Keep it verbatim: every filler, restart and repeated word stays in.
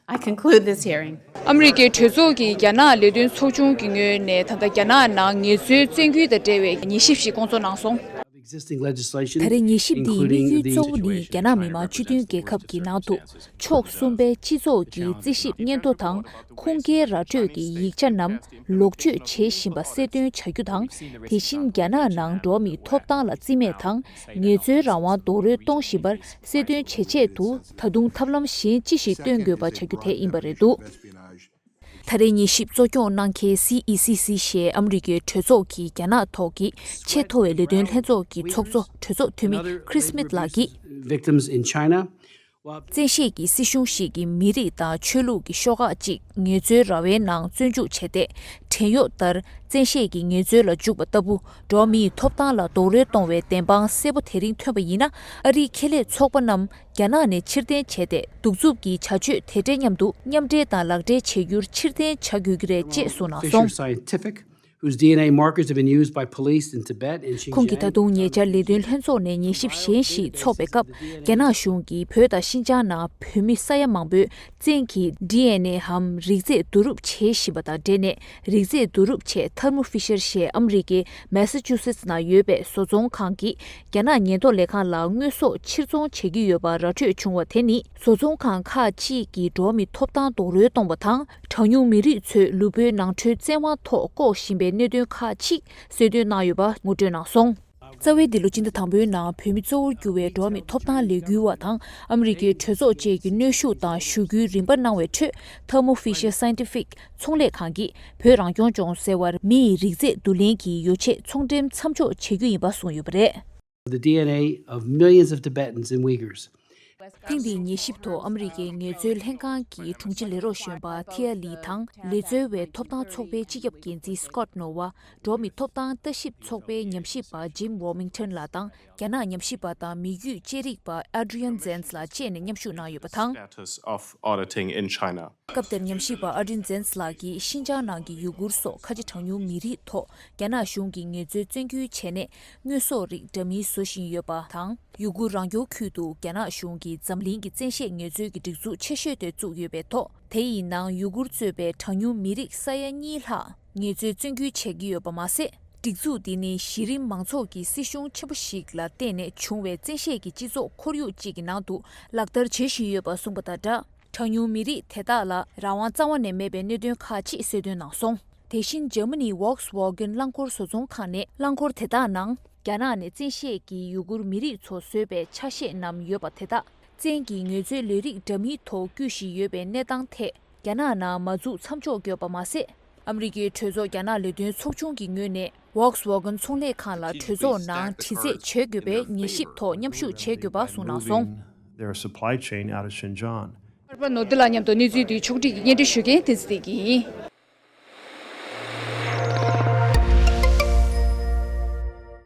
I conclude this hearing. ཨ་མི་རི་ཀའི་གྲོས་ཚོགས་ཀྱི་རྒྱ་ནག་ལས་དོན་ཚོགས་ཆུང་གི་ངོས་ནས་ད་ལྟ་རྒྱ་ནག་ནང་ངལ་རྩོལ་བཙན་སྐུལ་དང་འབྲེལ་བའི་ཉན་ཞིབ་ཞིག་བསྐོང་ཚོགས་གནང་སོང་། Existing legislation, ད་རེས་ཉན་ཞིབ་འདིའི་དམིགས་ཡུལ་གཙོ་བོ་ནི་རྒྱ་ནག་མི་དམངས་སྤྱི་མཐུན་རྒྱལ་ཁབ་ཀྱི་ནང་དུ་ཕྱོགས་གསུམ་པའི་སྤྱི་ཚོགས་ཀྱི་རྩིས་ཞིབ་སྙན་ཐོ་དང་ཁུངས་སྐྱེལ་ར་སྤྲོད་ཀྱི་ཡིག་ཆ་རྣམས་ལོག་སྤྱོད་བྱེད་བཞིན་པ་གསལ་སྟོན་བྱ་རྒྱུ་དང་། དེ་བཞིན་རྒྱ་ནག་ནང་འགྲོ་བ་མིའི་ཐོབ་ཐང་ལ་རྩིས་མེད་དང་ངལ་རྩོལ་རང་དབང་རྡོག་རོལ་གཏོང་བཞིན་པར་གསལ་སྟོན་བྱེད་ཆེད་དུ་ད་དུང་ཐབས་ལམ་གཞན་ཅི་ཞིག་སྟོན་དགོས་པ་བྱ་རྒྱུ་དེ་ཡིན་པ་རེད་འདུག། ད་རེས་ཉན་ཞིབ་གཙོ་སྐྱོང་གནང་མཁན་སི་ཨི་སི་སི་ཞེས་ཨ་མི་རི་ཀའི་གྲོས་ཚོགས་ཀྱི་རྒྱ་ནག་ཐོག་གི་ཆེས་མཐོ་བའི་ལས་དོན་ལྷན་ཚོགས་ཀྱི་ཚོགས་གཙོ་གྲོས་ཚོགས་འཐུས་མི་Chris Smith ལགས་ཀྱིས། Victims in China. བཙན་ཤེད་ཀྱི་སྲིད་གཞུང་ཞིག་གིས་མི་རིགས་དང་ཆོས་ལུགས་ཀྱི་ཤོག་ཁག་ཅིག་ངལ་རྩོལ་ར་བའི་ནང་བཙོན་འཇུག་བྱས་ཏེ། བྲན་གཡོག་ལྟར་བཙན་ཤེད་ཀྱིས་ངལ་རྩོལ་ལ་འཇུག་པ་ལྟ་བུ་འགྲོ་བ་མིའི་ཐོབ་ཐང་ལ་རྡོག་རོལ་གཏོང་བའི་བདེན་དཔང་གསལ་པོ་དེ་རིང་ཐོན་པ་ཡིན་ན། ཨ་རིའི་ཁེ་ལས་ཚོགས་པ་རྣམས་རྒྱ་ནག་ནས་ཕྱིར་འཐེན་བྱས་ཏེ། གདུག་རྩུབ་ཀྱི་བྱ་སྤྱོད་དེ་འདྲའི་མཉམ་དུ་མཉམ་འབྲེལ་དང་ལག་འབྲེལ་བྱེད་རྒྱུར་ཕྱིར་འཐེན་བྱ་དགོས་ཀྱི་རེད་ཅེས་གསུངས་གནང་སོང་། Fisher Scientific, whose D N A markers have been used by police in Tibet and Xinjiang. ཁོང་གིས་ད་དུང་ཉེ་ཆར་ལས་དོན་ལྷན་ཚོགས་ནས་ཉན་ཞིབ་གཞན་ཞིག་འཚོགས་པའི་སྐབས། རྒྱ་ནག་གཞུང་གིས་བོད་དང་ཤིན་ཅང་ནང་བོད་མི་ས་ཡ་མང་པོའི་བཙན་གྱིས་ཌི་ཨེན་ཨེ་འམ་རིགས་རྫས་བསྡུ་རུབ་བྱེད་བཞིན་པ་དང་འབྲེལ་ནས། རིགས་རྫས་བསྡུ་རུབ་ཆེད་Thermo Fisher ཞེས་ཨ་མི་རི་ཀའི་མེ་སཱ་ཅུ་སེ་ཊི་ནང་ཡོད་པའི་བཟོ་ཚོང་ཁང་གིས་རྒྱ་ནག་ཉེན་རྟོག་ལས་ཁང་ལ་དངོས་ཟོག་ཕྱིར་ཚོང་བྱེད་ཀྱི་ཡོད་པ་ར་འཕྲོད་བྱུང་བ་དེ་ནི། བཟོ་ཚོང་ཁང་ཁག་ཅིག་གིས་འགྲོ་བ་མིའི་ཐོབ་ཐང་རྡོག་རོལ་གཏོང་བ་དང་། གྲངས་ཉུང་མི་རིགས་ཚོའི་ལུས་པོའི་ནང་ཁྲོལ་བཙན་དབང་ཐོག་བཀོག་བཞིན་པའི་གནད་དོན་ཁག་ཅིག་གསལ་སྟོན་གནང་ཡོད་པ་ངོ་སྤྲོད་གནང་སོང་། རྩ་བའི་འདི་ལོ་སྤྱི་ཟླ་དང་པོའི་ནང་བོད་མི་གཙོ་བོར་གྱུར་བའི་འགྲོ་བ་མིའི་ཐོབ་ཐང་ལས་འགུལ་བ་དང་ཨ་མི་རི་ཀའི་གྲོས་ཚོགས་བཅས་ཀྱི་གནོན་ཤུགས་དང་ཞུ་སྐུལ་རིམ་པ་གནང་བའི་ཁྲོད། Thermo Fisher Scientific ཚོང་ལས་ཁང་གིས་བོད་རང་སྐྱོང་ལྗོངས་ཟེར་བར་མི་ཡི་རིགས་རྫས་བསྡུ་ལེན་གྱི་ཡོ་ཆས་ཚོང་འགྲེམས་མཚམས་འཇོག་བྱེད་རྒྱུ་ཡིན་པ་གསུངས་ཡོད་པ་རེད། The D N A of millions of Tibetans and Uyghurs. ཐེངས་འདིའི་ཉན་ཞིབ་ཐོག་ཨ་མི་རི་ཀའི་ངལ་རྩོལ་ལྷན་ཁང་གི་དྲུང་ཆེ་ལས་རོགས་གཞོན་པ་ཐི་ཡ་ལི་དང་། ལས་རྩོལ་བའི་ཐོབ་ཐང་ཚོགས་པའི་སྤྱི་ཁྱབ་འགན་འཛིན་Scott Noah། འགྲོ་བ་མིའི་ཐོབ་ཐང་ལྟ་ཞིབ་ཚོགས་པའི་ཉམས་ཞིབ་པ་Jim Warmington ལགས་དང་། རྒྱ་ནག་ཉམས་ཞིབ་པ་དང་མི་རྒྱུད་དཔྱད་རིག་པ་Adrian Zenz ལགས་བཅས་ནས་མཉམ་ཞུགས་གནང་ཡོད་པ་དང་། Status of auditing in China. སྐབས་དེར་ཉམས་ཞིབ་པ་Adrian Zenz ལགས་ཀྱིས་ཤིན་ཅང་ནང་གི་ཡུ་གུར་སོགས་ཁ་ཆེ་གྲངས་ཉུང་མི་རིགས་ཐོག་རྒྱ་ནག་གཞུང་གིས་ངལ་རྩོལ་བཙན་སྐུལ་བྱས་ནས་དངོས་ཟོག་རིགས་འདྲ་མིན་བཟོ་བཞིན་ཡོད་པ་དང་། ཡུ་གུར་རང་སྐྱོང་ཁུལ་དུ་རྒྱ་ནག་གཞུང་གིས་འཛམ་གླིང་གི་བཙན་ཤེད་ངལ་རྩོལ་གྱི་སྒྲིག་འཛུགས་ཆེ་ཤོས་དེ་བཙུགས་ཡོད་པའི་ཐོག་དེ་ཡི་ནང་ཡུ་གུར་གཙོས་པའི་གྲངས་ཉུང་མི་རིགས་ས་ཡ་གཉིས་ལྷག་ངལ་རྩོལ་བཙན་སྐུལ་བྱེད་ཀྱི་ཡོད་པ་མ་ཟད། སྒྲིག་འཛུགས་འདི་ནི་གཞི་རིམ་མང་ཚོགས་ཀྱི་སྲིད་གཞུང་ཆེན་པོ་ཞིག་ལ་བརྟེན་ནས་བྱུང་བའི་བཙན་ཤེད་ཀྱི་སྤྱི་ཚོགས་ཁོར་ཡུག་ཅིག་གི་ནང་དུ་ལག་བསྟར་བྱེད་བཞིན་ཡོད་པ་གསུངས་པ་དང་སྦྲགས། གྲངས་ཉུང་མི་རིགས་དེ་དག་ལ་རང་དབང་རྩ་བ་ནས་མེད་པའི་གནད་དོན་ཁག་ཅིག་གསལ་སྟོན་གནང་སོང་། དེ་བཞིན་འཇར་མ་ནིའི་Volkswagen རླངས་འཁོར་བཟོ་ཚོང་ཁང་ནས་རླངས་འཁོར་དེ་དག་ནང་རྒྱ་ནག་ནས་བཙན་ཤེད་ཀྱིས་ཡུ་གུར་མི་རིགས་ཚོ་བཟོས་པའི་ཆ་ཤས་རྣམས་ཡོད་པ་དེ་དག་བཙན་གྱིས་ངལ་རྩོལ་ལས་རིགས་འདྲ་མིན་ཐོག་བསྐུལ་བཞིན་ཡོད་པའི་གནས་སྟངས་ཐད། རྒྱ་ནག་ནང་མ་འཛུགས་མཚམས་འཇོག་བཀོད་པ་མ་ཟད། ཨ་མི་རི་ཀའི་གྲོས་ཚོགས་རྒྱ་ནག་ལས་དོན་ཚོགས་ཆུང་གི་ངོས་ནས་Volkswagen ཚོང་ལས་ཁང་ལ་གྲོས་ཚོགས་ནང་དྲི་རྩད་བྱེད་དགོས་པའི་ཉན་ཞིབ་ཐོག་མཉམ་ཞུགས་བྱེད་དགོས་པ་གསུངས་གནང་སོང་། Their supply chain out of Xinjiang. གསར་པ་ནོར་བདེ་ལགས་མཉམ་དུ་གནས་ཚུལ་འདི་ཕྱོགས་སྒྲིག་གིས་སྙན་སྒྲོན་ཞུ་མཁན་བསྟན་འཛིན་བདེ་སྐྱིད་ཡིན།